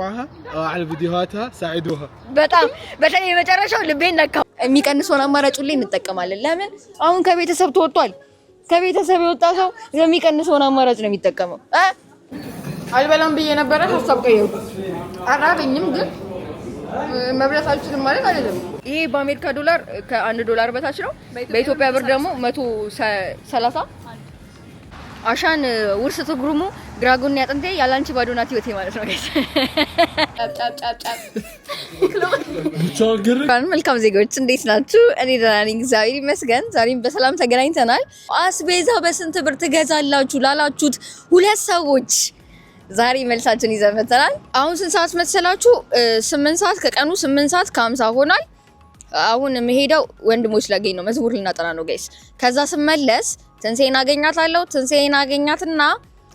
على فيديوهاتها ساعدوها. በጣም በተለይ የመጨረሻው ልቤን ነካው። የሚቀንሰውን አማራጭ ሁሌ እንጠቀማለን። ለምን አሁን ከቤተሰብ ተወጥቷል። ከቤተሰብ የወጣ ሰው የሚቀንሰውን አማራጭ ነው የሚጠቀመው። አልበላም ብዬ ነበረ፣ ሀሳብ ቀየርኩ። አራበኝም ግን መብላት አልችልም ማለት አይደለም። ይሄ በአሜሪካ ዶላር ከ1 ዶላር በታች ነው። በኢትዮጵያ ብር ደግሞ 130። አሻን ውርስ ትርጉሙ ግራ ጎኔ አጥንቴ ያላንቺ ባዶ ናት ህይወቴ ማለት ነው። ጫብ ጫብ ጫብ። መልካም ዜጎች፣ እንዴት ናችሁ? እኔ ደህና ነኝ፣ እግዚአብሔር ይመስገን። ዛሬም በሰላም ተገናኝተናል። አስቤዛ በስንት ብር ትገዛላችሁ ላላችሁት ሁለት ሰዎች ዛሬ መልሳችን ይዘን መጥተናል። አሁን ስንት ሰዓት መሰላችሁ? 8 ሰዓት፣ ከቀኑ 8 ሰዓት ከ50 ሆኗል። አሁን የምሄደው ወንድሞች ላገኝ ነው፣ መዝሙር ልናጠና ነው guys። ከዛ ስመለስ ትንሴን አገኛታለሁ። ትንሴን አገኛትና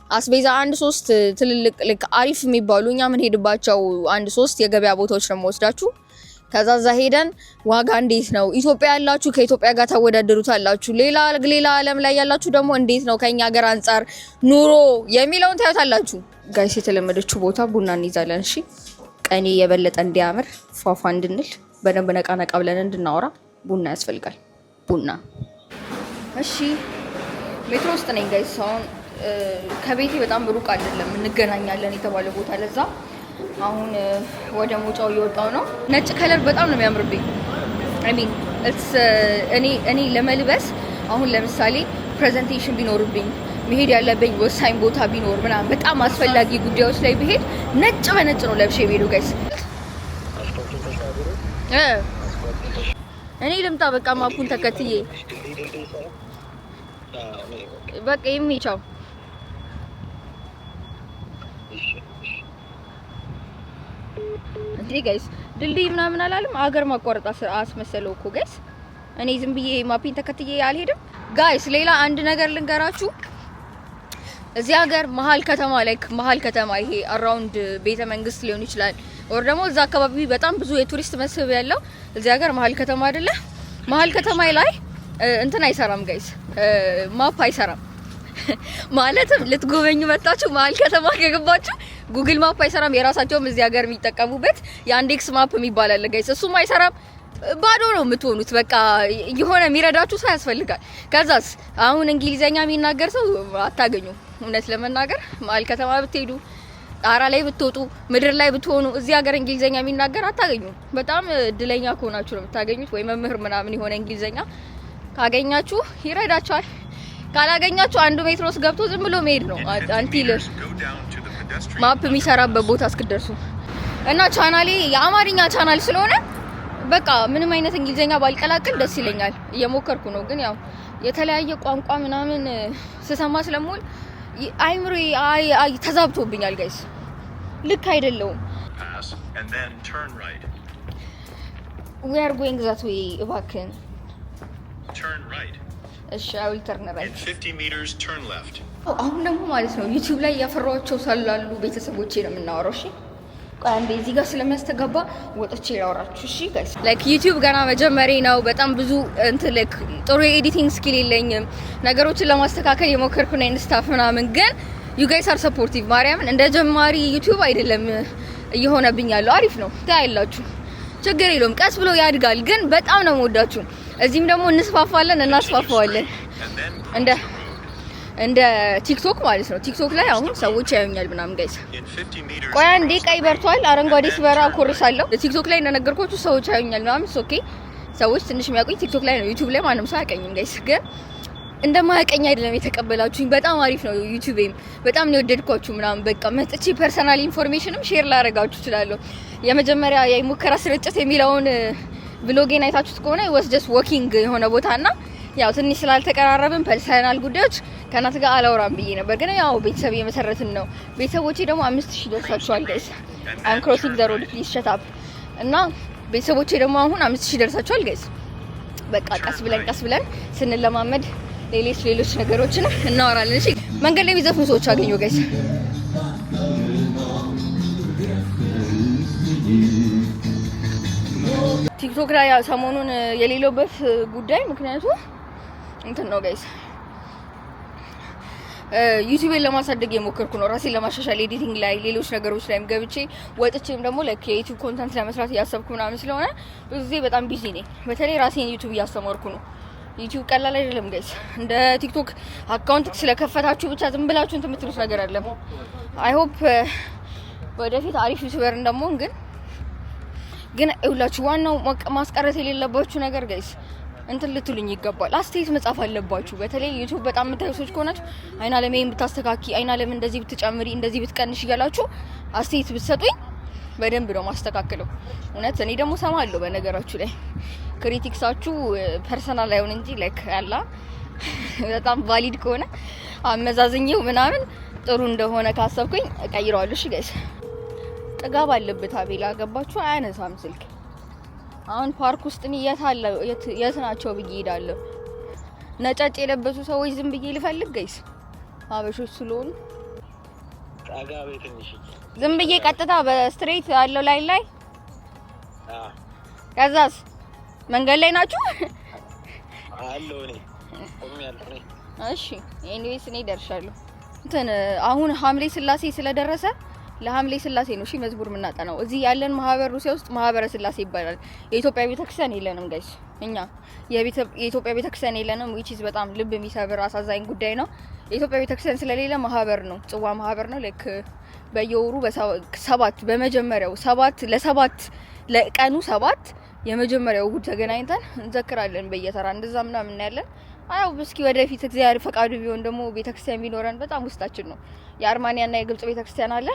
አስቤዛ አንድ ሶስት ትልልቅ ልክ አሪፍ የሚባሉ እኛ የምንሄድባቸው አንድ ሶስት የገበያ ቦታዎች ነው የምወስዳችሁ። ከዛ እዛ ሄደን ዋጋ እንዴት ነው፣ ኢትዮጵያ ያላችሁ ከኢትዮጵያ ጋር ታወዳደሩታላችሁ፣ ሌላ ሌላ ዓለም ላይ ያላችሁ ደግሞ እንዴት ነው ከኛ ሀገር አንጻር ኑሮ የሚለውን ታዩታላችሁ። Guys፣ የተለመደችው ቦታ ቡና እንይዛለን። እሺ፣ ቀኔ የበለጠ እንዲያምር፣ ፏፏ እንድንል፣ በደንብ ነቃ ነቃ ብለን እንድናወራ ቡና ያስፈልጋል። ቡና። እሺ፣ ሜትሮ ውስጥ ነኝ guys። አሁን ከቤቴ በጣም ሩቅ አይደለም እንገናኛለን የተባለ ቦታ፣ ለዛ አሁን ወደ መውጫው እየወጣው ነው። ነጭ color በጣም ነው የሚያምርብኝ። I mean እኔ ለመልበስ አሁን ለምሳሌ presentation ቢኖርብኝ፣ መሄድ ያለብኝ ወሳኝ ቦታ ቢኖር ምናምን፣ በጣም አስፈላጊ ጉዳዮች ላይ ብሄድ ነጭ በነጭ ነው ለብሼ የምሄደው guys። እኔ ልምጣ በቃ map ኡን ተከትዬ፣ በቃ የሚቻው። እንዴ guys፣ ድልድይ ምናምን አላለም። አገር ማቋረጥ አስመሰለው እኮ guys። እኔ ዝም ብዬ map ኤን ተከትዬ አልሄድም guys። ሌላ አንድ ነገር ልንገራችሁ። እዚህ ሀገር መሀል ከተማ፣ like መሀል ከተማ ይሄ around ቤተ መንግስት ሊሆን ይችላል፣ or ደግሞ እዛ አካባቢ በጣም ብዙ የቱሪስት መስህብ ያለው እዚህ ሀገር መሀል ከተማ አይደለ? መሀል ከተማ ላይ እንትን አይሰራም guys፣ map አይሰራም። ማለትም ልትጎበኙ መጣችሁ መሀል ከተማ ከገባችሁ Google Map አይሰራም። የራሳቸውም እዚህ ሀገር የሚጠቀሙበት Yandex Map የሚባል አለ guys፣ እሱም አይሰራም። ባዶ ነው የምትሆኑት። በቃ የሆነ የሚረዳችሁ ሰው ያስፈልጋል። ከዛስ አሁን እንግሊዘኛ የሚናገር ሰው አታገኙም። እውነት ለመናገር መሀል ከተማ ብትሄዱ፣ ጣራ ላይ ብትወጡ፣ ምድር ላይ ብትሆኑ እዚህ ሀገር እንግሊዘኛ የሚናገር አታገኙም። በጣም እድለኛ ከሆናችሁ ነው የምታገኙት። ወይ መምህር ምናምን የሆነ እንግሊዘኛ ካገኛችሁ ይረዳችኋል። ካላገኛችሁ አንዱ ሜትሮ ውስጥ ገብቶ ዝም ብሎ መሄድ ነው until map የሚሰራበት ቦታ እስክደርሱ። እና ቻናሌ የአማርኛ ቻናል ስለሆነ በቃ ምንም አይነት እንግሊዘኛ ባልቀላቅል ደስ ይለኛል። እየሞከርኩ ነው፣ ግን ያው የተለያየ ቋንቋ ምናምን ስሰማ ስለምውል አይምሮ አይ ተዛብቶብኛል guys፣ ልክ አይደለውም። Pass and then turn right. We are going that way፣ እባክህን። Turn right. እሺ፣ I will turn In right. 50 meters, turn left. አሁን ደግሞ ማለት ነው YouTube ላይ ያፈራኋቸው ስላሉ ቤተሰቦቼ ነው የምናወራው። እሺ፣ ቆይ አንዴ እዚህ ጋር ስለሚያስተጋባ ወጥቼ ላውራችሁ። እሺ guys፣ like YouTube ገና መጀመሬ ነው። በጣም ብዙ እንትን like ጥሩ የ editing skill የለኝም። ነገሮችን ለማስተካከል የሞከርኩ ነው stuff ምናምን፣ ግን you guys are supportive። ማርያምን እንደ ጀማሪ YouTube አይደለም እየሆነብኝ ያለው፣ አሪፍ ነው። ታያላችሁ፣ ችግር የለውም። ቀስ ብሎ ያድጋል። ግን በጣም ነው የምወዳችሁ። እዚህም ደግሞ እንስፋፋለን፣ እናስፋፋዋለን። And then cross እንደ the road. እንደ TikTok ማለት ነው። TikTok ላይ አሁን ሰዎች ያዩኛል ምናምን guys። In 50 meters, ቆይ አንዴ፣ ቀይ በርቷል። አረንጓዴ ሲበራ አኮርሳለሁ። TikTok ላይ እንደነገርኳችሁ ሰዎች ያዩኛል ምናምን። Okay፣ ሰዎች ትንሽ የሚያውቁኝ TikTok ላይ ነው። YouTube ላይ ማንም ሰው አያውቀኝም guys። ግን እንደማያውቀኝ አይደለም የተቀበላችሁኝ። በጣም አሪፍ ነው። YouTube ኤም በጣም ነው የወደድኳችሁ ምናምን። በቃ መጥቼ personal information ም share ላደርጋችሁ እችላለሁ። የመጀመሪያ የሙከራ ስርጭት የሚለውን vlog ኤን አይታችሁት ከሆነ was just walking የሆነ ቦታ እና ያው ትንሽ ስላልተቀራረብን personal ጉዳዮች ከእናት ጋር አላወራም ብዬ ነበር። ግን ያው ቤተሰብ እየመሰረትን ነው። ቤተሰቦቼ ደግሞ 5,000 ደርሳችኋል guys። I'm crossing the road, please shut up። እና ቤተሰቦቼ ደግሞ አሁን 5,000 ደርሳችኋል guys። በቃ ቀስ ብለን ቀስ ብለን ስንለማመድ ሌሎች ሌሎች ነገሮችን እናወራለን። እሺ፣ መንገድ ላይ የሚዘፍኑ ሰዎች አገኘሁ guys። TikTok ላይ ያው ሰሞኑን የሌለውበት ጉዳይ ምክንያቱ እንትን ነው guys። ዩቲዩብን ለማሳደግ የሞከርኩ ነው። ራሴን ለማሻሻል editing ላይ፣ ሌሎች ነገሮች ላይም ገብቼ ወጥቼም ደግሞ like የዩቲዩብ content ለመስራት እያሰብኩ ምናምን ስለሆነ ብዙ ጊዜ በጣም busy ነኝ። በተለይ ራሴን ዩቲዩብ እያስተማርኩ ነው። ዩቲዩብ ቀላል አይደለም guys። እንደ ቲክቶክ account ስለከፈታችሁ ብቻ ዝም ብላችሁ እንትን የምትሉት ነገር አይደለም። I hope ወደፊት አሪፍ YouTuber እንደምሆን። ግን ይኸውላችሁ ዋናው ማስቀረት የሌለባችሁ ነገር guys፣ እንትን ልትሉኝ ይገባል። አስተያየት መጻፍ አለባችሁ። በተለይ ዩቲዩብ በጣም የምታዩ ሰዎች ከሆናችሁ አይን አለም ይሄን ብታስተካኪ፣ አይን አለም እንደዚህ ብትጨምሪ፣ እንደዚህ ብትቀንሽ እያላችሁ አስተያየት ብትሰጡኝ በደንብ ነው ማስተካከለው። እውነት እኔ ደግሞ ሰማለሁ። በነገራችሁ ላይ critics ኣችሁ personal አይሆን እንጂ like ያላ በጣም valid ከሆነ አመዛዝኜው ምናምን ጥሩ እንደሆነ ካሰብኩኝ እቀይረዋለሁ። እሺ guys፣ ጥጋብ አለበት አቤላ፣ ገባችሁ? አያነሳም ስልክ። አሁን ፓርክ ውስጥ እኔ የት አለ፣ የት ናቸው ብዬ እሄዳለሁ። ነጫጭ የለበሱ ሰዎች ዝም ብዬ ልፈልግ guys? አበሾች ስለሆኑ ጠጋ በይ ትንሽ። ዝም ብዬ ቀጥታ በ straight ያለው line ላይ፣ ከዛስ መንገድ ላይ ናችሁ? አለሁ፣ እኔ ቆሜያለሁ እኔ። እሺ፣ anyways እኔ ደርሻለሁ። እንትን አሁን ሐምሌ ስላሴ ስለደረሰ ለሐምሌ ስላሴ ነው እሺ መዝሙር የምናጠናው። እዚህ ያለን ማህበር ሩሲያ ውስጥ ማህበረ ስላሴ ይባላል። የኢትዮጵያ ቤተክርስቲያን የለንም guys። እኛ የኢትዮጵያ ቤተክርስቲያን የለንም፣ which is በጣም ልብ የሚሰብር አሳዛኝ ጉዳይ ነው። የኢትዮጵያ ቤተክርስቲያን ስለሌለ ማህበር ነው፣ ጽዋ ማህበር ነው። Like በየወሩ በሰባት፣ በመጀመሪያው ሰባት፣ ለሰባት፣ ለቀኑ 7 የመጀመሪያው እሁድ ተገናኝተን እንዘክራለን በየተራ፣ እንደዛ ምናምን እናያለን። አያው እስኪ ወደፊት እግዚአብሔር ፈቃዱ ቢሆን ደግሞ ቤተክርስቲያን ቢኖረን በጣም ውስጣችን ነው። የአርማኒያና የግብጽ ቤተክርስቲያን አለ፣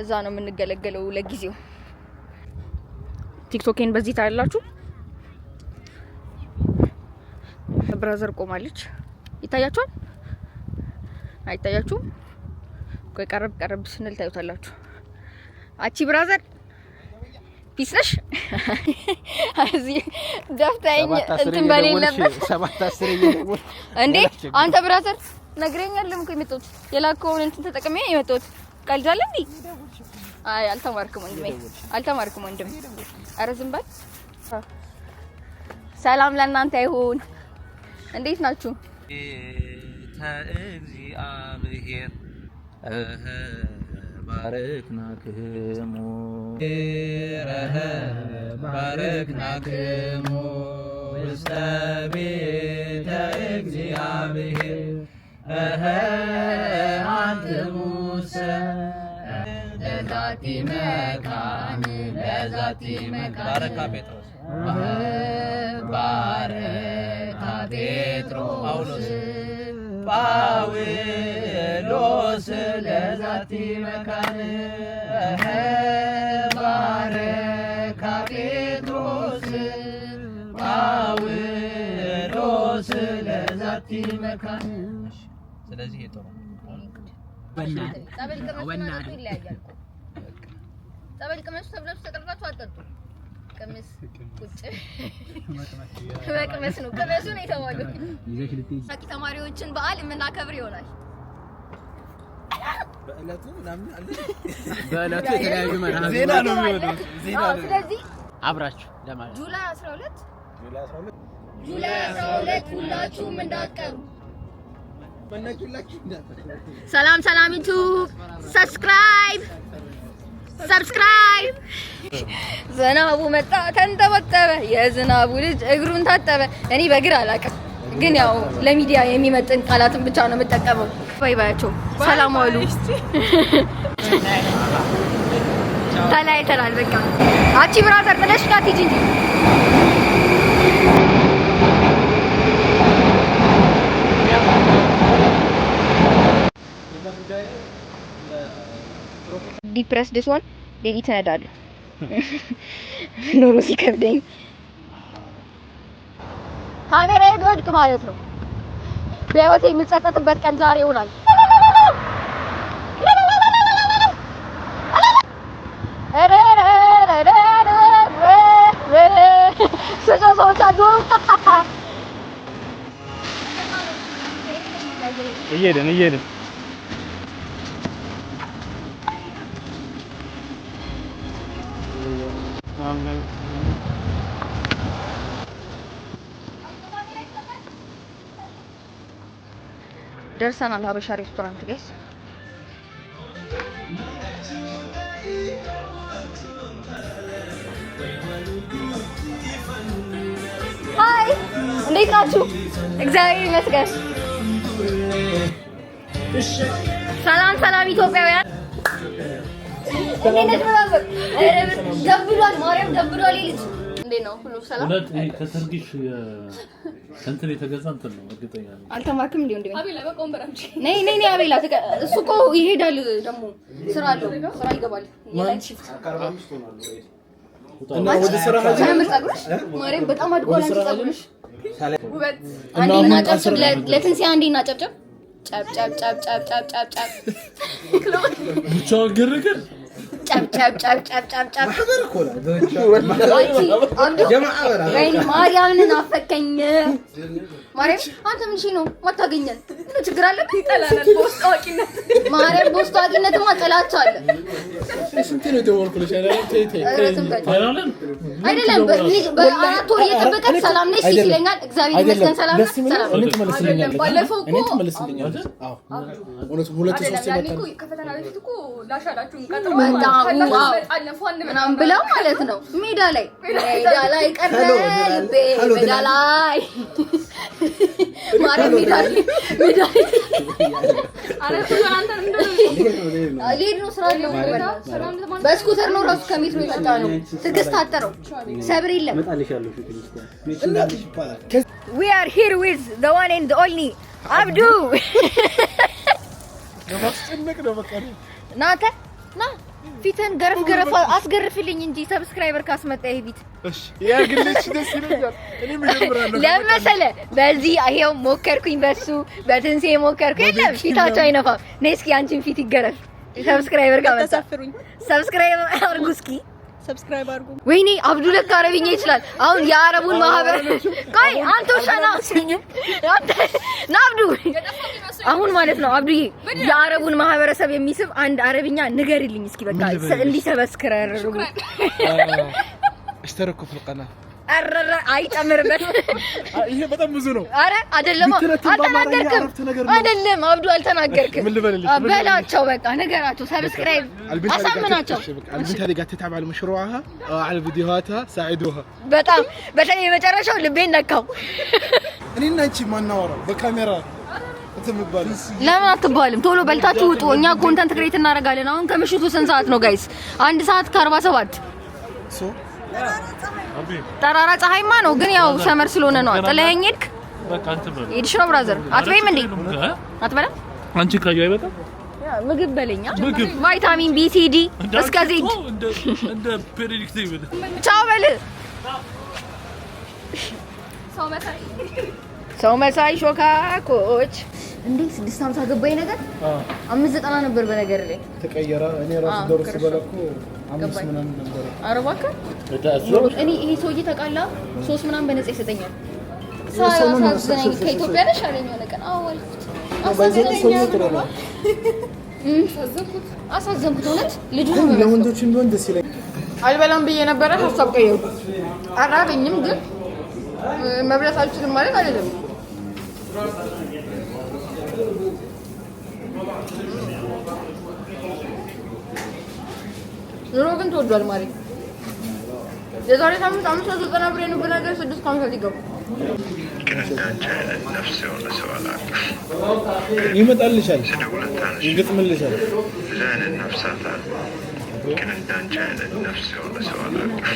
እዛ ነው የምንገለገለው ለጊዜው። ቲክቶኬን በዚህ ታያላችሁ። Brother ቆማለች። ይታያችኋል? አይታያችሁም? ቆይ ቀረብ ቀረብ ስንል ታዩታላችሁ። አቺ brother peace ነሽ? እዚህ ደፍታኝ እንትን በሌለበት 7 10 እየደወልሽ። እንዴ አንተ brother ነግረኛለም እኮ፣ የመጣሁት የላከውን እንትን ተጠቅሜ የመጣሁት። ቀልድ አለ እንዴ? አይ አልተማርክም ወንድሜ፣ አልተማርክም ወንድሜ። ኧረ ዝም በል። ሰላም ለእናንተ ይሁን። እንዴት ናችሁ? ቤተ እግዚአብሔር ባረክናክሙ ባረክናክሙ ውስተ ቤተ እግዚአብሔር አንትሙሰ ለዛቲ መካን፣ ለዛቲ መካን። ባረካ ጴጥሮስ፣ ባረካ ጴጥሮስ፣ ጳውሎስ ለዛቲ መካን፣ ባረካ ጴጥሮስ ጳውሎስ ለዛቲ መካን። ስለዚህ የጥሩ ጸበል ቅመሱ ይለያያል እኮ። ጸበል ቅመሱ ተብላችሁ ተጠርታችሁ አጠጡ። ቅምስ ቁጭ መቅመስ ነው። ቅመሱ ነው የተባለው። ሳቂ ተማሪዎችን በዓል የምናከብር ይሆናል። በእለቱ ምናምን አለ። በዕለቱ የተለያዩ መርሃ ዜና ነው የሚሆነው። ዜና አዎ፣ ነው። ስለዚህ አብራችሁ ለማለት July 12፣ July 12። July 12 ሁላችሁም እንዳትቀሩ። በእናችሁ እንዳትቀሩ። ሰላም ሰላም ዩቱብ፣ subscribe subscribe። ዝናቡ መጣ ተንጠበጠበ፣ የዝናቡ ልጅ እግሩን ታጠበ። እኔ በእግር አላውቅም፣ ግን ያው ለሚዲያ የሚመጥን ቃላትን ብቻ ነው የምጠቀመው። Bye bye ያቸው፣ ሰላም ዋሉ። ተለያይተናል። በቃ አቺ brother ጥለሽ እንዳትሄጂ እንጂ። Depressed ስሆን ሌሊት እነዳለሁ። ኑሮ ሲከብደኝ ካሜራ ቢወድቅ ማለት ነው። በህይወቴ የምጸጸትበት ቀን ዛሬ ይሆናል። ሰዎች አሉ። እየሄድን እየሄድን። ደርሰናል ሀበሻ ሬስቶራንት guys። Hi፣ እንዴት ናችሁ? እግዚአብሔር ይመስገን። ሰላም ሰላም ኢትዮጵያውያን፣ እንዴት ነሽ? ምናምን ኧረ ደብዷል፣ ማርያም ደብዷል። ይህ ልጅ እንዴት ነው? ሁሉም ሰላም? እውነት ይሄ ከሰርግሽ እንትን የተገዛ እንትን ነው፣ እርግጠኛ ነኝ። አልተማርክም እንዴ ወንድሜ? ነይ ነይ ነይ አቤላ፣ እሱ እኮ ይሄዳል ደግሞ ስራ አለው፣ ስራ ይገባል። የ night shift። እና ወደ ስራ ሲያምር ፀጉርሽ፣ ማርያም በጣም አድጓል። አንቺ ፀጉርሽ አንዴ እናጨብጭብ፣ ለትንሣኤ አንዴ እናጨብጭብ። ጨብ ጨብ ጨብ ጨብ ጨብ ጨብ ጨብ። ብቻዋን ግርግር። ጨብ ጨብ ጨብ ጨብ ጨብ ጨብ። አንቺ አብዱ፣ ወይኔ ማርያምን ናፈቀኝ። ማርያም አንተ ምን ነው ማታገኘን? ምን ችግር አለብህ? ይጠላናል በውስጥ አዋቂነት። ማርያም በውስጥ አዋቂነትማ ጥላቻ አለ። ስንቴ ነው የደወልኩልሽ? አይደለም ተይ ተይ። ኧረ ዝም በል። አይደለም። አይደለም፣ በ4 ወር እየጠበቀች ሰላም ነሽ ሲል ይለኛል። እግዚአብሔር ይመስገን ሰላም ደስ ነህ? የሚለው ሰላም እኔ ነህ? ትመልስልኛለች። ባለፈው እኔ እኮ ትመልስልኛለች። አዎ እውነቱን ሁለት ሶስት አይደለም ያኔ ይመጣል። እኮ ከፈተና በፊት እኮ ላሻላችሁ ቀጥሮ በጣም ካላችሁ wow እንመጣለን ፏ እንበል ምናምን ብለው ማለት ነው። ሜዳ ላይ ሜዳ ላይ ቀረ ልቤ ሜዳ ላይ፣ ማርያም ሜዳ ላይ ሜዳ ላይ። ሊሄድ ነው፣ ስራ አለው። በ scooter ነው ራሱ ከሜትሮ የመጣ ነው። ትዕግስት አጠረው፣ ሰብር የለም። We are here with the one and the only አብዱ። ለማስጨነቅ ነው በቃ። ና አንተ ና፣ ፊትህን ገረፍ ገረፍ አስገርፍልኝ እንጂ subscriber ካስመጣ ይሄ ፊት። እሺ ያርግልሽ፣ ደስ ይለኛል። እኔም እጀምራለሁ። ለምን መሰለህ? በዚህ ይሄው ሞከርኩኝ፣ በሱ በትንሴ ሞከርኩ። የለም ፊታቸው አይነፋም። ነይ እስኪ አንቺን ፊት ይገረፍ subscriber ካመጣ። Subscribe አድርጉ እስኪ። Subscribe አድርጉ። ወይኔ አብዱ ለካ አረብኛ ይችላል። አሁን የአረቡን ማህበር፣ ቆይ አንተ ውሻ ና፣ አንተ ና አብዱ። አሁን ማለት ነው አብዱዬ የአረቡን ማህበረሰብ የሚስብ አንድ አረብኛ ንገርልኝ እስኪ በቃ እንዲሰበስክረር። اشتركوا في القناة. አረረ አይጨምርበት። ይሄ በጣም ብዙ ነው። አረ አይደለም። ብትነትን በአማርኛ አልተናገርክም። አረፍተ ነገር ነው። አይደለም አብዱ አልተናገርክም። ምን ልበልልሽ? ምን በላቸው በቃ ነገራቸው። Subscribe البنت هذه قاعدة አሳምናቸው። البنت هذه قاعدة تتعب على مشروعها على فيديوهاتها، ساعدوها. በጣም በተለይ የመጨረሻው ልቤን ነካው። እኔና አንቺ ማናወራው በካሜራ እንትን የሚባለው። ለምን አትባልም? ቶሎ በልታችሁ ውጡ። እኛ content create እናደርጋለን። አሁን ከምሽቱ ስንት ሰዓት ነው guys? 1 ሰዓት ከ47። So ጠራራ ፀሐይማ ነው፣ ግን ያው summer ስለሆነ ነው። ጥለኸኝ ሄድክ። በቃ እንትን በሉ። ሄድሽ ነው brother። አትበይም እንዴ? እ? አትበላም? አንቺ ካየሁ አይበቃም? ምግብ በለኛ። ምግብ። Vitamin B C D እስከ Z። እንደ periodic table። ቻው በል። ሰው መሳይ። ሰው መሳይ ሾካኮች። እንዴ 6.50 ገባኝ ነገር፣ 5.90 ነበር በነገር ላይ። ተቀየረ። እኔ ራሱ ዶሮ ስበላ እኮ አምስት ገባኝ። ምናምን ነበረ። ኧረ እባክህ እኔ ይሄ ሰውዬ ታውቃለህ ሶስት ምናምን በነፃ ይሰጠኛል። ሳያሳዝነኝ ከኢትዮጵያ ነሽ አለኝ የሆነ ቀን። አዎ አልኩት። አሳዘነኝ። ሰውዬው ጥሩ ነው። አሳዘንኩት። እውነት ልጁ ነው የሚመስለው። ለወንዶችም ቢሆን ደስ ይለኛል። አልበላም ብዬ ነበረ፣ ሀሳብ ቀየርኩ። አራበኝም ግን መብላት አልችልም ማለት አይደለም። ኑሮ ግን ተወዷል ማሪ። የዛሬ ሳምንት 590 ብር የነበረ ነገር 6.50 ሊገባ። ግን እንዳንቺ አይነት ነፍስ የሆነ ሰው አላውቅም። ይመጣልሻል፣ ስደውልታንሽ ይገጥምልሻል። ብዙ አይነት ነፍሳት አሉ። ግን እንዳንቺ አይነት ነፍስ የሆነ ሰው አላውቅም።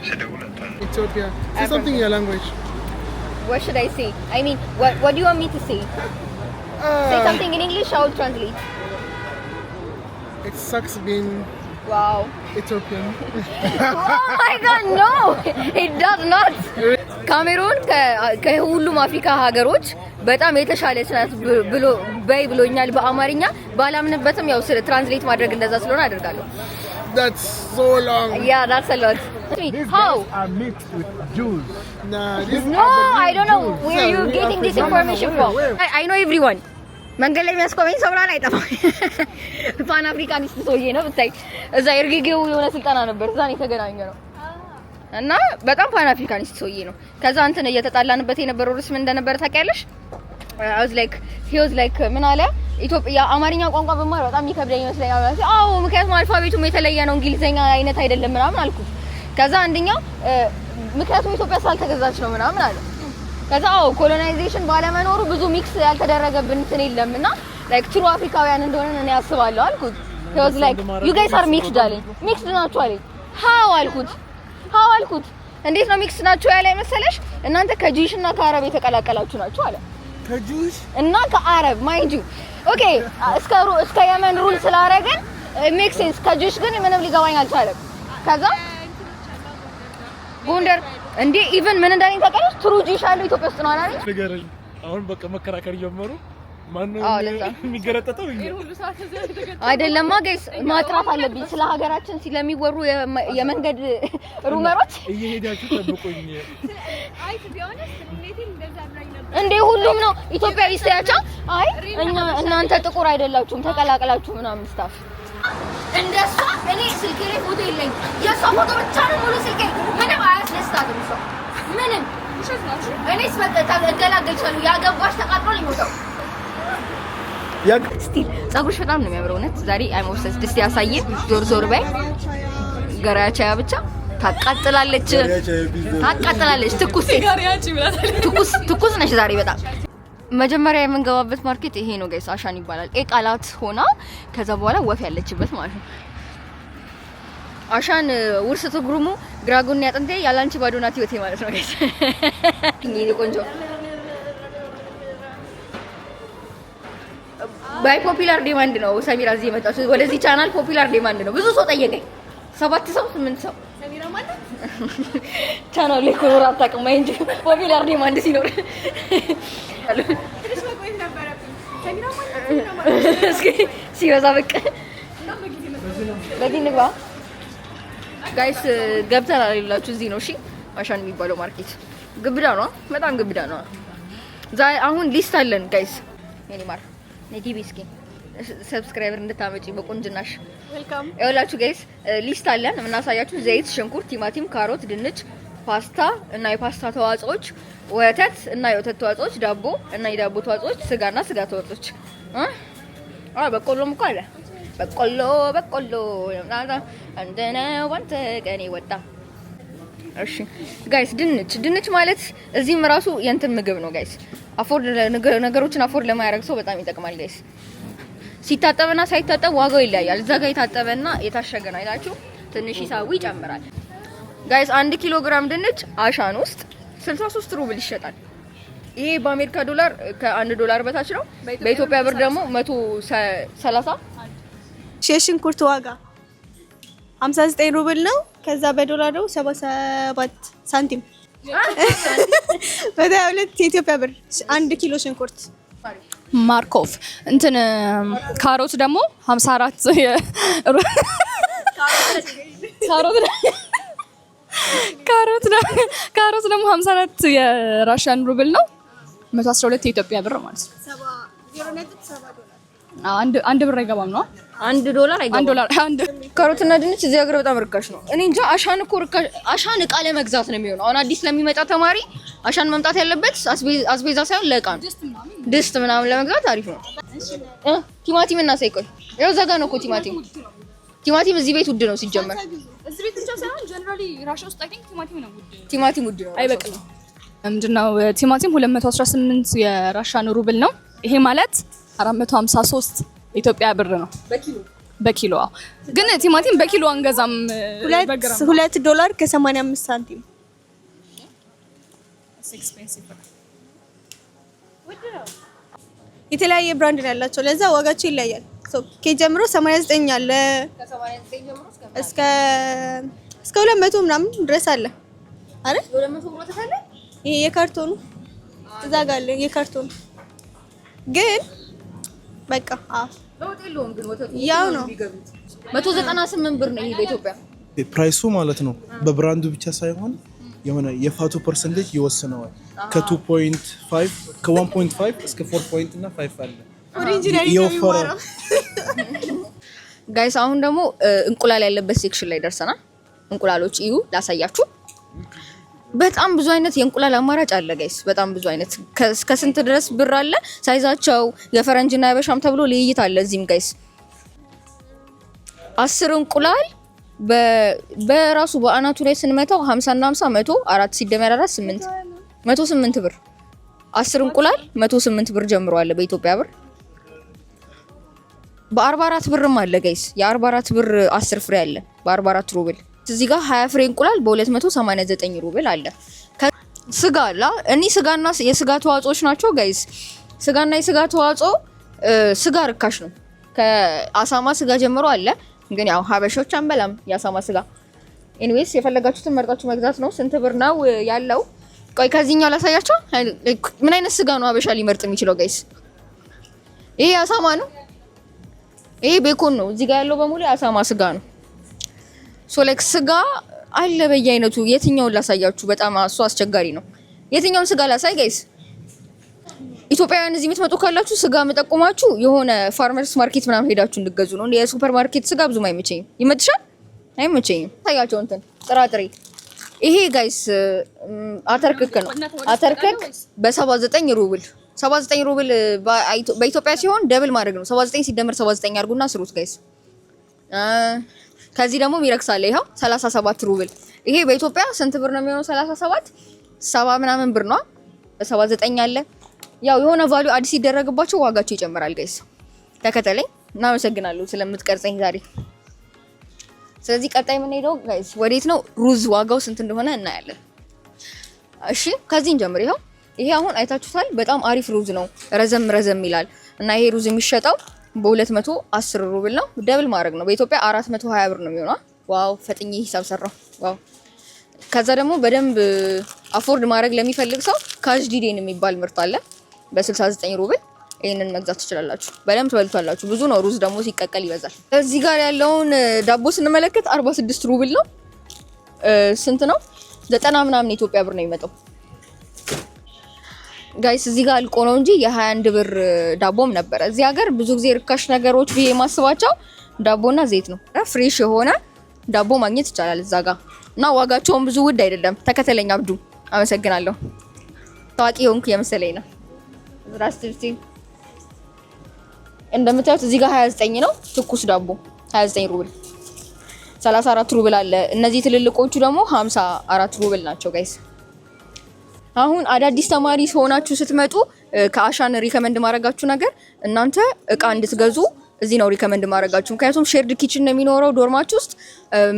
ስደውልታንሽ Ethiopia. Say something in your language. What should I say? I mean, what do you want me to say? Say something in English, I will translate. It sucks being Wow. Ethiopian. Oh my God, no! It does not. ካሜሩን ከሁሉም አፍሪካ ሀገሮች በጣም የተሻለች ናት ብሎ በይ ብሎኛል በአማርኛ። ባላምንበትም ያው ስለ translate ማድረግ እንደዛ ስለሆነ አደርጋለሁ። That's so long. Yeah, that's a lot. How? Are mixed with Jews. Nah, these No, I don't know where you getting this information from. I know everyone. መንገድ ላይ የሚያስቆመኝ ሰው ምናምን አይጠፋም። Pan Africanist ሰውዬ ነው ብታይ። እዛ ኤርጌጌው የሆነ ስልጠና ነበር፣ እዛ ነው የተገናኘ ነው። እና በጣም Pan Africanist ሰውዬ ነው። ከዛ እንትን እየተጣላንበት የነበረው ርዕስ ምን እንደነበረ ታውቂያለሽ? I was like, he was like ምን አለ፣ ኢትዮጵያ አማርኛ ቋንቋ ብማር በጣም የሚከብደኝ ይመስለኛል ማለት። አዎ፣ ምክንያቱም alphabet ኡም የተለየ ነው፣ እንግሊዘኛ አይነት አይደለም ምናምን አልኩት። ከዛ አንደኛው ምክንያቱም ኢትዮጵያ ስላልተገዛች ነው ምናምን አለ። ከዛ አዎ፣ colonization ባለመኖሩ ብዙ mix ያልተደረገብን እንትን የለም እና like true አፍሪካውያን እንደሆነ እኔ አስባለሁ አልኩት። He was like, "You guys are mixed" አለኝ። "Mixed ናችሁ" አለኝ። "How?" አልኩት። "How?" አልኩት። እንዴት ነው mix ናችሁ ያለ መሰለሽ? እናንተ ከ Jewish እና ከአረብ የተቀላቀላችሁ ናችሁ አለ። ከ Jewish እና ከአረብ፣ mind you, okay፣ እስከ የመን rule ስላረግን make sense። ከ Jewish ግን ምንም ሊገባኝ አልቻለም። ከዛ ጎንደር እንዴ፣ even ምን እንዳለኝ ታውቃለች? True Jewish ያለው ኢትዮጵያ ውስጥ ነው አላለኝ? ንገረኝ። አሁን በቃ መከራከር ጀመሩ። ማነው አዎ፣ ለዛ። የሚገረጠጠው? አይደለማ guys፣ ማጥራት አለብኝ ስለ ሀገራችን ስለሚወሩ የመንገድ rumor ኦች። እየሄዳችሁ ጠብቁኝ። እንዴ፣ ሁሉም ነው ኢትዮጵያዊ ስያቸው፣ አይ እኛ እናንተ ጥቁር አይደላችሁም፣ ተቀላቅላችሁ ምናምን stuff። እንደሷ እኔ ስልኬ ላይ ፎቶ የለኝ፣ የእሷ ፎቶ ብቻ ነው ሙሉ ስልኬ። ምንም አያስደስታትም እሷ ምንም። እኔስ በቃ እገላገልሻለሁ። ያገባሽ ተቃጥሎ ነው የሚሞተው። Still ፀጉርሽ በጣም ነው የሚያምረው። እውነት ዛሬ I'm obsessed። እስቲ ያሳየን። ዞር ዞር በይ። ገራቻያ ብቻ ታቃጥላለች፣ ታቃጥላለች። ትኩስ ሴት፣ ትኩስ ትኩስ ነሽ ዛሬ በጣም። መጀመሪያ የምንገባበት market ይሄ ነው guys፣ አሻን ይባላል። ኤ ቃላት ሆና ከዛ በኋላ ወፍ ያለችበት ማለት ነው። አሻን ውርስ ትርጉሙ ግራ ጎኔ አጥንቴ ያላንቺ ባዶ ናት ህይወቴ ማለት ነው guys። ይሄ ቆንጆ by popular demand ነው ሰሚራ እዚህ የመጣችው ወደዚህ channel። Popular demand ነው። ብዙ ሰው ጠየቀኝ። ሰባት ሰው፣ ስምንት ሰው። ቻናል ላይ ኮኖር አታውቅም እንጂ popular demand ሲኖር እስኪ ሲበዛ በቃ በዚህ እንግባ guys። ገብተናል ይላችሁ እዚህ ነው። እሺ፣ አሻን የሚባለው market ግብዳ ነው፣ በጣም ግብዳ ነው። ዛሬ አሁን list አለን guys። የኔ ማር ነይ ግቢ እስኪ፣ subscriber እንድታመጪ በቁንጅናሽ። ይኸውላችሁ guys፣ list አለን የምናሳያችሁ፦ ዘይት፣ ሽንኩርት፣ ቲማቲም፣ ካሮት፣ ድንች፣ ፓስታ እና የፓስታ ተዋጽኦች፣ ወተት እና የወተት ተዋጽኦች፣ ዳቦ እና የዳቦ ተዋጽኦች፣ ስጋና ስጋ ተዋጽኦች። አ በቆሎም እኮ አለ። በቆሎ በቆሎ አንደነ ዋንተ ቀኔ ወጣ። እሺ guys፣ ድንች፣ ድንች ማለት እዚህም ራሱ የእንትን ምግብ ነው guys። Afford ነገሮችን afford ለማያደርግ ሰው በጣም ይጠቅማል guys። ሲታጠብና ሳይታጠብ ዋጋው ይለያያል። እዛ ጋር የታጠበና የታሸገ ነው አይታችሁ ትንሽ ሂሳቡ ይጨምራል። Guys፣ 1 ኪሎ ግራም ድንች አሻን ውስጥ 63 ሩብል ይሸጣል። ይሄ በአሜሪካ ዶላር ከ1 ዶላር በታች ነው። በኢትዮጵያ ብር ደግሞ 130። የሽንኩርት ዋጋ 59 ሩብል ነው። ከዛ በዶላር ደግሞ 77 ሳንቲም፣ በ22 የኢትዮጵያ ብር 1 ኪሎ ሽንኩርት። ማርኮቭ እንትን ካሮት ደግሞ 54 ካሮት ደግሞ 54 የ Russian ሩብል ነው፣ 112 የኢትዮጵያ ብር ማለት ነው። አዎ፣ አንድ ብር አይገባም ነው። 1 ዶላር አይገባም። 1 ዶላር አንድ ካሮትና ድንች እዚህ ሀገር በጣም ርካሽ ነው። እኔ እንጃ፣ አሻን እኮ ርካሽ፣ አሻን እቃ ለመግዛት ነው የሚሆነው። አሁን አዲስ ለሚመጣ ተማሪ አሻን መምጣት ያለበት አስቤዛ ሳይሆን ለእቃ ነው። ድስት ምናምን ለመግዛት አሪፍ ነው። ቲማቲም እና ሳይቆይ ያው እዛ ጋር ነው እኮ ቲማቲም። ቲማቲም እዚህ ቤት ውድ ነው ሲጀመር። እዚህ ቤት ብቻ ሳይሆን generally ራሽያ ውስጥ I think ቲማቲም ነው ውድ። ቲማቲም ውድ ነው። አይበቅልም። ምንድነው ቲማቲም 218 የ Russian ሩብል ነው። ይሄ ማለት 453 ኢትዮጵያ ብር ነው በኪሎ። በኪሎ። አዎ። ግን ቲማቲም በኪሎ አንገዛም። በግራም። 2 ዶላር ከ85 ሳንቲም። Expensive። የተለያየ brand ነው ያላቸው። ለዛ ዋጋቸው ይለያያል። So ከጀምሮ 89 አለ፣ እስከ 200 ምናምን ድረስ አለ አይደል? ይሄ የካርቶኑ እዛ ጋር አለ የካርቶኑ ግን በቃ አዎ። ለውጥ የለውም ግን ወተቱ ያው ነው። 198 ብር ነው ይሄ በኢትዮጵያ። Price ኡ ማለት ነው በ brand ኡ ብቻ ሳይሆን የሆነ የ fat ኡ percentage ይወስነዋል። ከ2.5፣ ከ1.5 እስከ 4 እና 5 አለ። Original የወፈረ የሚባለው። Guys፣ አሁን ደግሞ እንቁላል ያለበት section ላይ ደርሰናል። እንቁላሎች እዩ ላሳያችሁ። በጣም ብዙ አይነት የእንቁላል አማራጭ አለ guys። በጣም ብዙ አይነት፣ እስከ ስንት ድረስ ብር አለ። Size ኣቸው የፈረንጅና የበሻም ተብሎ ልይይት አለ እዚህም guys። 10 እንቁላል በራሱ በአናቱ ላይ ስንመታው 50 እና 50 100፣ አራት ሲደመር አራት ስምንት፣ 108 ብር። 10 እንቁላል 108 ብር ጀምሮ አለ በኢትዮጵያ ብር። በ44 ብርም አለ guys። የ44 ብር 10 ፍሬ አለ በ44 ሩብል። እዚህ ጋር 20 ፍሬ እንቁላል በ289 ሩብል አለ። ስጋ አለ። እኒ ስጋና የስጋ ተዋጽኦች ናቸው guys። ስጋና የስጋ ተዋጽኦ፣ ስጋ ርካሽ ነው። ከአሳማ ስጋ ጀምሮ አለ። ግን ያው ሀበሾች አንበላም የአሳማ ስጋ። Anyways የፈለጋችሁትን መርጣችሁ መግዛት ነው። ስንት ብር ነው ያለው? ቆይ ከዚህኛው ላሳያቸው። ምን አይነት ስጋ ነው ሀበሻ ሊመርጥ የሚችለው guys? ይሄ አሳማ ነው። ይሄ bacon ነው። እዚህ ጋር ያለው በሙሉ የአሳማ ስጋ ነው። So like ስጋ አለ በየአይነቱ። የትኛውን ላሳያችሁ? በጣም እሱ አስቸጋሪ ነው። የትኛውን ስጋ ላሳይ guys? ኢትዮጵያውያን እዚህ የምትመጡ ካላችሁ ስጋ መጠቆማችሁ የሆነ farmers market ምናምን ሄዳችሁ እንድገዙ ነው። የሱፐር ማርኬት ስጋ ብዙም አይመቸኝም። ይመችሻል? አይመቸኝም። ታያቸው እንትን ጥራጥሬ ይሄ guys አተር ክክ ነው። አተር ክክ በ79 ሩብል፣ 79 ሩብል በኢትዮጵያ ሲሆን double ማድረግ ነው። 79 ሲደመር 79 አድርጉና ስሩት guys። ከዚህ ደግሞ ሚረክስ አለ። ይኸው 37 ሩብል። ይሄ በኢትዮጵያ ስንት ብር ነው የሚሆነው? 37 ሰባ ምናምን ብር ነው። በ79 አለ። ያው የሆነ value add ሲደረግባቸው ዋጋቸው ይጨምራል guys። ተከተለኝ። እናመሰግናለሁ ስለምትቀርጸኝ ዛሬ። ስለዚህ ቀጣይ የምንሄደው guys ወዴት ነው? ሩዝ ዋጋው ስንት እንደሆነ እናያለን። እሺ ከዚህ እንጀምር። ይኸው ይሄ አሁን አይታችሁታል። በጣም አሪፍ ሩዝ ነው። ረዘም ረዘም ይላል እና ይሄ ሩዝ የሚሸጠው በ210 ሩብል ነው። Double ማድረግ ነው። በኢትዮጵያ 420 ብር ነው የሚሆነው። Wow፣ ፈጥኜ ሂሳብ ሰራው። Wow። ከዛ ደግሞ በደንብ afford ማድረግ ለሚፈልግ ሰው Каждый день የሚባል ምርት አለ በ69 ሩብል። ይህንን መግዛት ትችላላችሁ። በደንብ ትበልቷላችሁ። ብዙ ነው። ሩዝ ደግሞ ሲቀቀል ይበዛል። እዚህ ጋር ያለውን ዳቦ ስንመለከት 46 ሩብል ነው። ስንት ነው? ዘጠና ምናምን የኢትዮጵያ ብር ነው የሚመጣው። Guys እዚህ ጋር አልቆ ነው እንጂ የ21 ብር ዳቦም ነበረ። እዚህ ሀገር ብዙ ጊዜ ርካሽ ነገሮች ብዬ የማስባቸው ዳቦና ዘይት ነው። Fresh የሆነ ዳቦ ማግኘት ይቻላል እዛ ጋር እና ዋጋቸውን ብዙ ውድ አይደለም። ተከተለኝ አብዱ። አመሰግናለሁ። ታዋቂ የሆንኩ የመሰለኝ ነው። Здравствуйте። እንደምታዩት እዚህ ጋር 29 ነው ትኩስ ዳቦ፣ 29 ሩብል፣ 34 ሩብል አለ። እነዚህ ትልልቆቹ ደግሞ 54 ሩብል ናቸው guys። አሁን አዳዲስ ተማሪ ሆናችሁ ስትመጡ ከአሻን recommend ማድረጋችሁ ነገር እናንተ እቃ እንድትገዙ እዚህ ነው recommend ማድረጋችሁ። ምክንያቱም shared kitchen ነው የሚኖረው dorm ኣችሁ ውስጥ።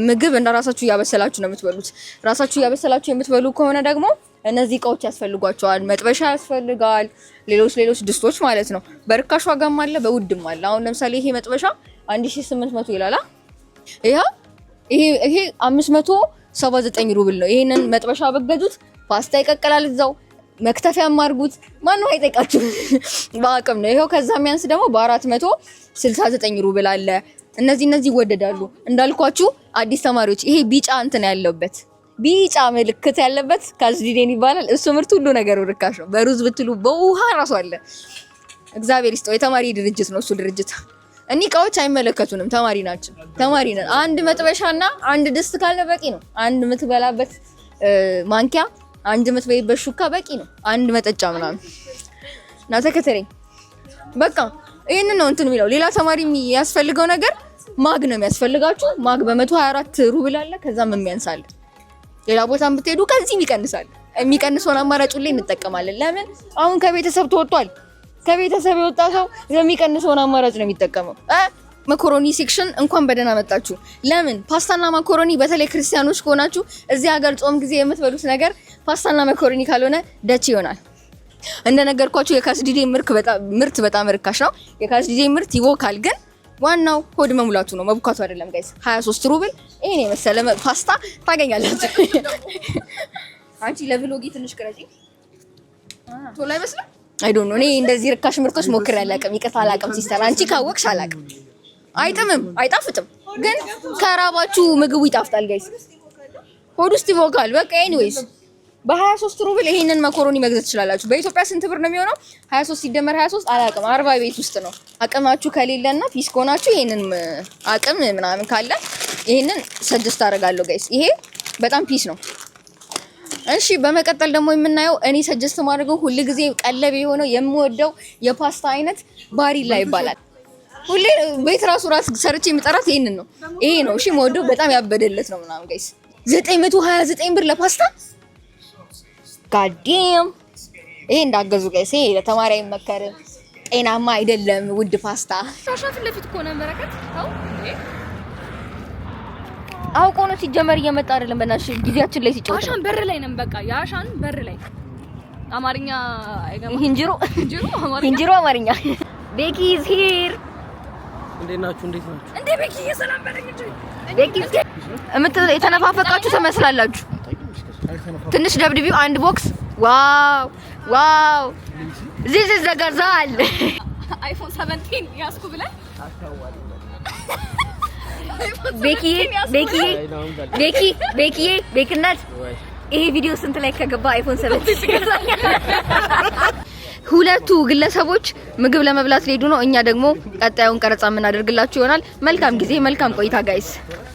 ምግብ እንደ ራሳችሁ እያበሰላችሁ ነው የምትበሉት። ራሳችሁ እያበሰላችሁ የምትበሉ ከሆነ ደግሞ እነዚህ እቃዎች ያስፈልጓቸዋል። መጥበሻ ያስፈልጋል፣ ሌሎች ሌሎች ድስቶች ማለት ነው። በርካሽ ዋጋም አለ፣ በውድም አለ። አሁን ለምሳሌ ይሄ መጥበሻ 1800 ይላል። ይሄ 579 ሩብል ነው። ይሄንን መጥበሻ በገዙት ፓስታ ይቀቀላል እዛው፣ መክተፊያም አድርጉት። ማንም አይጠይቃችሁ፣ በአቅም ነው። ይኸው ከዛ የሚያንስ ደግሞ በ469 ሩብል አለ። እነዚህ ይወደዳሉ። እንዳልኳችሁ አዲስ ተማሪዎች ይሄ ቢጫ እንትን ያለበት፣ ቢጫ ምልክት ያለበት Каждый день ይባላል። እሱ ምርት ሁሉ ነገሩ ርካሽ ነው። በሩዝ ብትሉ በውሃ ራሱ አለ። እግዚአብሔር ይስጠው። የተማሪ ድርጅት ነው እሱ ድርጅት። እኒህ እቃዎች አይመለከቱንም። ተማሪ ናቸው፣ ተማሪ ነን። አንድ መጥበሻና አንድ ድስት ካለ በቂ ነው። አንድ የምትበላበት ማንኪያ፣ አንድ የምትበይበት ሹካ በቂ ነው። አንድ መጠጫ ምናምን እና ተከተለኝ። በቃ ይህንን ነው እንትን የሚለው። ሌላ ተማሪ የሚያስፈልገው ነገር mug ነው የሚያስፈልጋችሁ። Mug በ124 ሩብል አለ፣ ከዛም የሚያንስ አለ። ሌላ ቦታም ብትሄዱ ከዚህም ይቀንሳል። የሚቀንሰውን አማራጭ ሁሌ እንጠቀማለን። ለምን? አሁን ከቤተሰብ ተወጥቷል። ከቤተሰብ የወጣ ሰው የሚቀንሰውን አማራጭ ነው የሚጠቀመው። መኮሮኒ section እንኳን በደህና መጣችሁ። ለምን ፓስታና መኮሮኒ፣ በተለይ ክርስቲያኖች ከሆናችሁ እዚህ ሀገር ጾም ጊዜ የምትበሉት ነገር ፓስታና መኮሮኒ ካልሆነ ደች ይሆናል። እንደነገርኳችሁ የ Каждый день ምርት በጣም ርካሽ ነው። የ Каждый день ምርት ይቦካል፣ ግን ዋናው ሆድ መሙላቱ ነው፣ መቡካቱ አይደለም። Guys 23 ሩብል ይሄን የመሰለ ፓስታ ታገኛላችሁ። አንቺ ለ vlog ኤ ትንሽ ቅረጪ። ቶሎ አይመስልም? I don't know፣ እኔ እንደዚህ ርካሽ ምርቶች ሞክሬ አላውቅም። ይቅርታ አላውቅም sister፣ አንቺ ካወቅሽ አላውቅም። አይጥምም፣ አይጣፍጥም፣ ግን ከራባችሁ ምግቡ ይጣፍጣል። Guys ሆድ ውስጥ ይቦካል። በቃ anyways በ23 ሩብል ይሄንን መኮሮኒ መግዛት ትችላላችሁ። በኢትዮጵያ ስንት ብር ነው የሚሆነው? 23 ሲደመር 23 አላውቅም፣ 40 ቤት ውስጥ ነው። አቅማችሁ ከሌለና peace ከሆናችሁ ይሄንን አቅም ምናምን ካለ ይሄንን suggest አደርጋለሁ guys። ይሄ በጣም peace ነው። እሺ፣ በመቀጠል ደግሞ የምናየው እኔ suggest ማድረገው ሁል ጊዜ ቀለብ የሆነው የምወደው የፓስታ አይነት ባሪላ ይባላል። ሁሌ ቤት ራሱ ራስ ሰርቼ የምጠራት ይሄንን ነው። ይሄ ነው እሺ፣ የምወደው በጣም ያበደለት ነው ምናምን guys። 929 ብር ለፓስታ፣ god damn። ይሄ እንዳገዙ guys። ይሄ ለተማሪ አይመከርም፣ ጤናማ አይደለም ውድ ፓስታ። አሻን ፊት ለፊት እኮ ነው በረከት። ተው እንዴ! አውቆ ነው ሲጀመር፣ እየመጣ አይደለም። በእናትሽ ጊዜያችን ላይ ሲጫወት ነው። አሻን በር ላይ ነን። በቃ የአሻን በር ላይ አማርኛ አይገባም። ሂንጅሮ ሂንጅሮ አማርኛ። ሂንጅሮ አማርኛ። ቤኪ is here። እንዴት ናችሁ? እንዴት ናችሁ? እንዴ ቤኪ፣ ሰላም በለኝ እንጂ። ቤኪ is here። የተነፋፈቃችሁ ትመስላላችሁ። ትንሽ ደብድቢው አንድ ቦክስ። Wow wow፣ this is the ገዛል። iPhone 17 ያዝኩ ብለህ። ቤኪዬ፣ ቤኪዬ፣ ቤኪ፣ ቤኪዬ፣ ቤክነት፣ ይሄ ቪዲዮ ስንት ላይ ከገባ iPhone 7 ይገዛኛል? ሁለቱ ግለሰቦች ምግብ ለመብላት ሊሄዱ ነው። እኛ ደግሞ ቀጣዩን ቀረጻ የምናደርግላችሁ ይሆናል። መልካም ጊዜ፣ መልካም ቆይታ guys።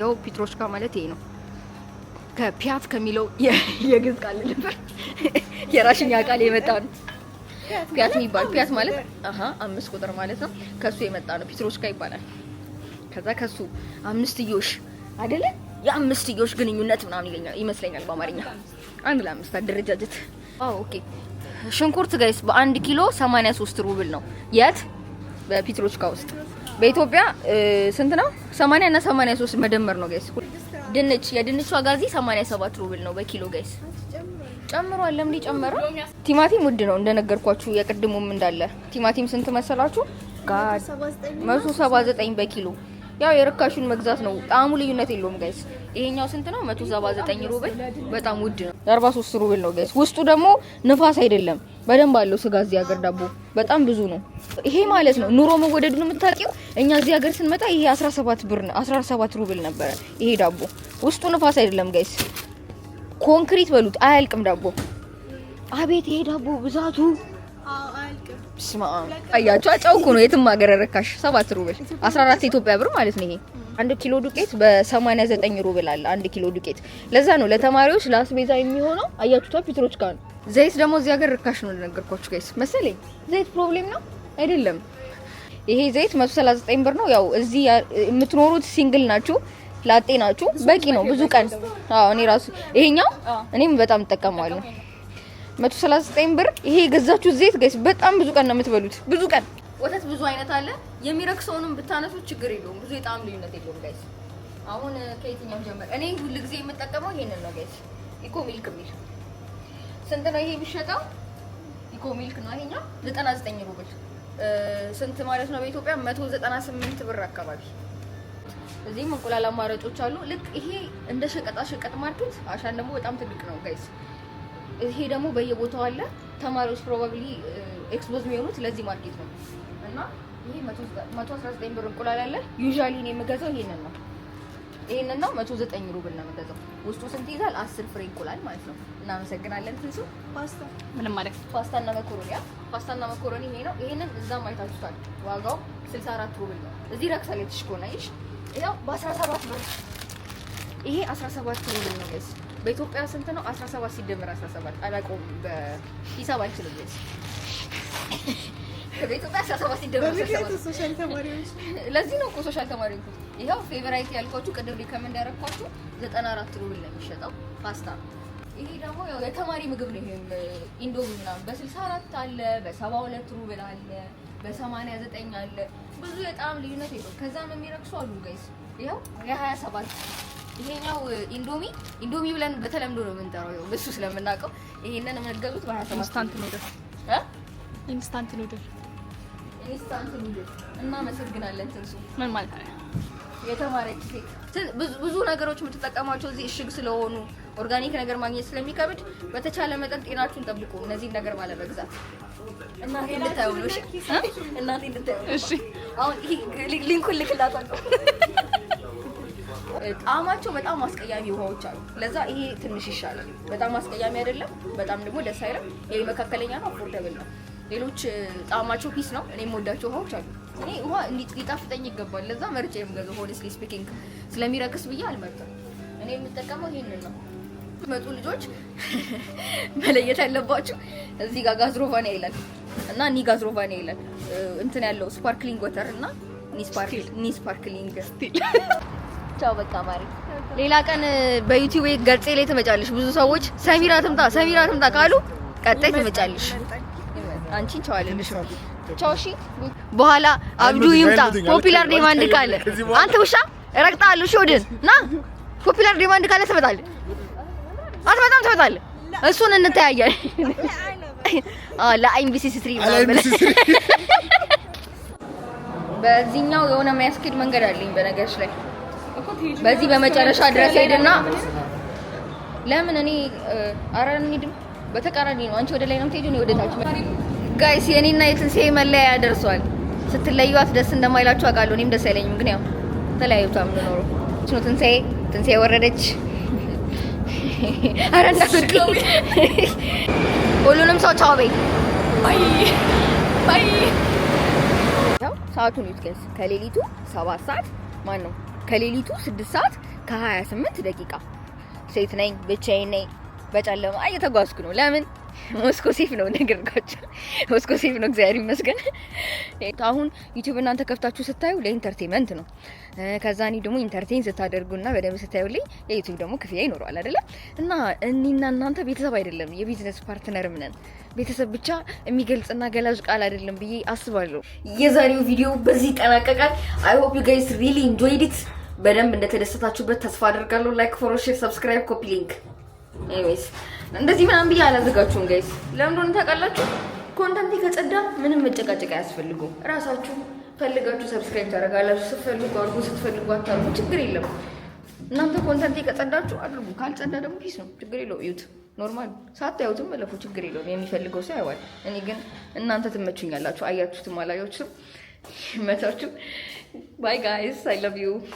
ያው ፒትሮሽካ ማለት ይሄ ነው። ከ пять ከሚለው የግዕዝ ቃል ነበር የራሽኛ ቃል የመጣ ነው። пять የሚባል፣ пять ማለት አሃ አምስት ቁጥር ማለት ነው። ከሱ የመጣ ነው። ፒትሮሽካ ይባላል። ከዛ ከሱ አምስትዮሽ አይደለ? የአምስትዮሽ ግንኙነት ምናምን ይለኛል ይመስለኛል በአማርኛ አንድ ለአምስት አደረጃጀት። አዎ okay። ሽንኩርት guys በአንድ ኪሎ 83 ሩብል ነው። የት? በፒትሮችካ ውስጥ። በኢትዮጵያ ስንት ነው? 80 እና 83 መደመር ነው guys። ድንች፣ የድንች ዋጋ እዚህ 87 ሩብል ነው በኪሎ guys። ጨምሯል። ለምን ጨመረ? ቲማቲም ውድ ነው እንደነገርኳችሁ፣ የቅድሙም እንዳለ። ቲማቲም ስንት መሰላችሁ? God፣ 179 በኪሎ። ያው የርካሹን መግዛት ነው። ጣዕሙ ልዩነት የለውም guys። ይሄኛው ስንት ነው? 179 ሩብል፣ በጣም ውድ ነው። 43 ሩብል ነው guys። ውስጡ ደግሞ ንፋስ አይደለም፣ በደንብ አለው ስጋ። እዚህ ሀገር ዳቦ በጣም ብዙ ነው። ይሄ ማለት ነው ኑሮ መወደዱን የምታውቂው። እኛ እዚህ ሀገር ስንመጣ ይሄ 17 ብር ነው፣ 17 ሩብል ነበረ ይሄ ዳቦ። ውስጡ ንፋስ አይደለም guys፣ ኮንክሪት በሉት፣ አያልቅም ዳቦ። አቤት ይሄ ዳቦ ብዛቱ! ስማ አያችሁ፣ ጨው እኮ ነው የትም ሀገር ርካሽ። 7 ሩብል፣ 14 ኢትዮጵያ ብር ማለት ነው። ይሄ አንድ ኪሎ ዱቄት በ89 ሩብል አለ አንድ ኪሎ ዱቄት። ለዛ ነው ለተማሪዎች ለአስቤዛ የሚሆነው። አያችሁታ ፒትሮች ጋር ነው። ዘይት ደግሞ እዚህ ሀገር ርካሽ ነው እንደነገርኳችሁ guys መሰለኝ። ዘይት problem ነው አይደለም። ይሄ ዘይት 139 ብር ነው። ያው እዚህ የምትኖሩት single ናችሁ፣ ላጤ ናችሁ፣ በቂ ነው ብዙ ቀን። አዎ እኔ ራሱ ይሄኛው እኔም በጣም እጠቀመዋለሁ። 139 ብር ይሄ የገዛችሁት ዘይት guys፣ በጣም ብዙ ቀን ነው የምትበሉት። ብዙ ቀን። ወተት ብዙ አይነት አለ። የሚረክሰውንም ብታነሱት ችግር የለውም። ብዙ የጣዕም ልዩነት የለውም guys። አሁን ከየትኛው ጀመር? እኔ ሁል ጊዜ የምጠቀመው ይሄንን ነው guys። Eco Milk የሚል። ስንት ነው ይሄ የሚሸጠው? Eco Milk ነው ይሄኛው፣ 99 ሩብል። ስንት ማለት ነው በኢትዮጵያ? 198 ብር አካባቢ። እዚህም እንቁላል አማራጮች አሉ። ልክ ይሄ እንደ ሸቀጣ ሸቀጥ market፣ አሻን ደግሞ በጣም ትልቅ ነው guys። ይሄ ደግሞ በየቦታው አለ። ተማሪዎች probably expose የሚሆኑት ለዚህ market ነው እና ይሄ 119 ብር እንቁላል አለ። Usually እኔ የምገዛው ይሄንን ነው። ይሄንን ነው፣ 109 ሩብል ነው የምገዛው። ውስጡ ስንት ይዛል? 10 ፍሬ እንቁላል ማለት ነው። እናመሰግናለን ትንሱ። ፓስታ። ምንም ማለት ፓስታና መኮሮኒ፣ ያ ፓስታና መኮሮኒ ይሄ ነው። ይሄንን እዛም አይታችሁታል። ዋጋው 64 ሩብል ነው። እዚህ ረክሳል። የትሽ ከሆነ አይሽ ይኸው በ17 ብር። ይሄ 17 ሩብል ነው guys። በኢትዮጵያ ስንት ነው? 17 ሲደመር 17 አላውቀውም፣ በሂሳብ አልችልም guys። በኢትዮጵያ 17 ሲደመር 17። Social ተማሪዎች። ለዚህ ነው እኮ social ተማሪ ሆንኩት። ይኸው favorite ያልኳችሁ፣ ቅድም recommend ያደረኳችሁ 94 ሩብል ነው የሚሸጠው ፓስታ። ይሄ ደግሞ ያው የተማሪ ምግብ ነው። ይሄም ኢንዶሚ ምናምን በ64 አለ፣ በ72 ሩብል አለ፣ በ89 አለ። ብዙ የጣዕም ልዩነት የለውም። ከዛም የሚረክሱ አሉ guys። ይኸው የ27 ይሄኛው ኢንዶሚ፣ ኢንዶሚ ብለን በተለምዶ ነው የምንጠራው፣ ያው በሱ ስለምናውቀው። ይሄንን የምንገዙት በ27። Instant noodle። እ? Instant noodle። Instant noodle። እናመሰግናለን ትንሱ። ምን ማለት ነው? የተማረች ሴት ብዙ ብዙ ነገሮች የምትጠቀሟቸው እዚህ እሽግ ስለሆኑ organic ነገር ማግኘት ስለሚከብድ በተቻለ መጠን ጤናችሁን ጠብቁ። እነዚህን ነገር ባለመግዛት። እናቴ እንድታየው ነው። እሺ እናቴ እንድታየው ነው። እሺ። አሁን ይሄ link ኡን ልክላታለሁ። ጣዕማቸው በጣም አስቀያሚ ውሃዎች አሉ። ለዛ ይሄ ትንሽ ይሻላል። በጣም አስቀያሚ አይደለም፣ በጣም ደግሞ ደስ አይልም። ይሄ መካከለኛ ነው፣ affordable ነው። ሌሎች ጣዕማቸው peace ነው። እኔ የምወዳቸው ውሃዎች አሉ። እኔ ውሃ ሊጣፍጠኝ ይገባል። ለዛ መርጬ የምገዛው honestly speaking ስለሚረክስ ብዬ አልመርጥም። እኔ የምጠቀመው ይሄንን ነው። መጡ ልጆች መለየት ያለባችሁ እዚህ ጋር газированная ይላል እና не газированная ይላል። እንትን ያለው sparkling water እና не sparkling። ቻው በቃ ማሪ። ሌላ ቀን በ YouTube ገጼ ላይ ትመጫለሽ። ብዙ ሰዎች ሰሚራ ትምጣ ሰሚራ ትምጣ ካሉ ቀጣይ ትመጫለሽ። አንቺን ቻው አልልሽም። ቻው እሺ። በኋላ አብዱ ይምጣ። Popular demand ካለ አንተ ውሻ እረግጥሃለሁ። እሺ ወድን ና። Popular demand ካለ ትመጣለህ። አትመጣም? ትመጣለህ። እሱን እንተያያለን። አዎ ለ MBC 3 ምናምን በዚህኛው የሆነ የሚያስኬድ መንገድ አለኝ። በነገርሽ ላይ በዚህ በመጨረሻ ድረስ ሄድና ለምን እኔ ኧረ እንሂድም። በተቃራኒ ነው። አንቺ ወደ ላይ ነው የምትሄጂው፣ እኔ ወደ ታች። Guys፣ የኔና የትንሣኤ መለያያ ደርሷል። ስትለዩዋት ደስ እንደማይላችሁ አውቃለሁ። እኔም ደስ አይለኝም፣ ግን ያው ተለያዩታ የምንኖረው ነው። ትንሣኤ ትንሣኤ ወረደች። ኧረ እንዳትወድቂ። ሁሉንም ሰው ቻው በይ። Bye bye። ያው ሰዓቱን እዩት guys። ከሌሊቱ 7 ሰዓት ማን ነው? ከሌሊቱ 6 ሰዓት ከ28 ደቂቃ። ሴት ነኝ፣ ብቻዬን ነኝ፣ በጨለማ እየተጓዝኩ ነው። ለምን? ሞስኮ safe ነው፣ ነገርኳቸው። ሞስኮ safe ነው፣ እግዚአብሔር ይመስገን። አሁን YouTube እናንተ ከፍታችሁ ስታዩ ለ entertainment ነው። ከዛ እኔ ደግሞ entertain ስታደርጉና በደንብ ስታዩልኝ የ YouTube ደግሞ ክፍያ ይኖረዋል አይደለ? እና እኔና እናንተ ቤተሰብ አይደለም የ business partner ም ነን። ቤተሰብ ብቻ የሚገልጽና ገላጭ ቃል አይደለም ብዬ አስባለሁ። የዛሬው ቪዲዮ በዚህ ይጠናቀቃል። I hope you guys really enjoyed it። በደንብ እንደተደሰታችሁበት ተስፋ አደርጋለሁ። Like፣ follow፣ share፣ subscribe፣ copy link። Anyways እንደዚህ ምናምን ብዬ አላዘጋችሁም guys። ለምን እንደሆነ ታውቃላችሁ? Content ኤ ከጸዳ ምንም መጨቃጨቅ አያስፈልጉም። እራሳችሁ ፈልጋችሁ subscribe ታደርጋላችሁ። ስትፈልጉ አድርጉ፣ ስትፈልጉ አታርጉ፣ ችግር የለም። እናንተ content ኤ ከጸዳችሁ አድርጉ፣ ካልጸዳ ደግሞ peace ነው፣ ችግር የለውም። እዩት፣ normal ሳታዩትም እለፉ፣ ችግር የለውም። የሚፈልገው ሰው ያዋል። እኔ ግን እናንተ ትመቹኛላችሁ፣ አያችሁትም አላያችሁትም፣ መታችሁ። Bye guys, I love you.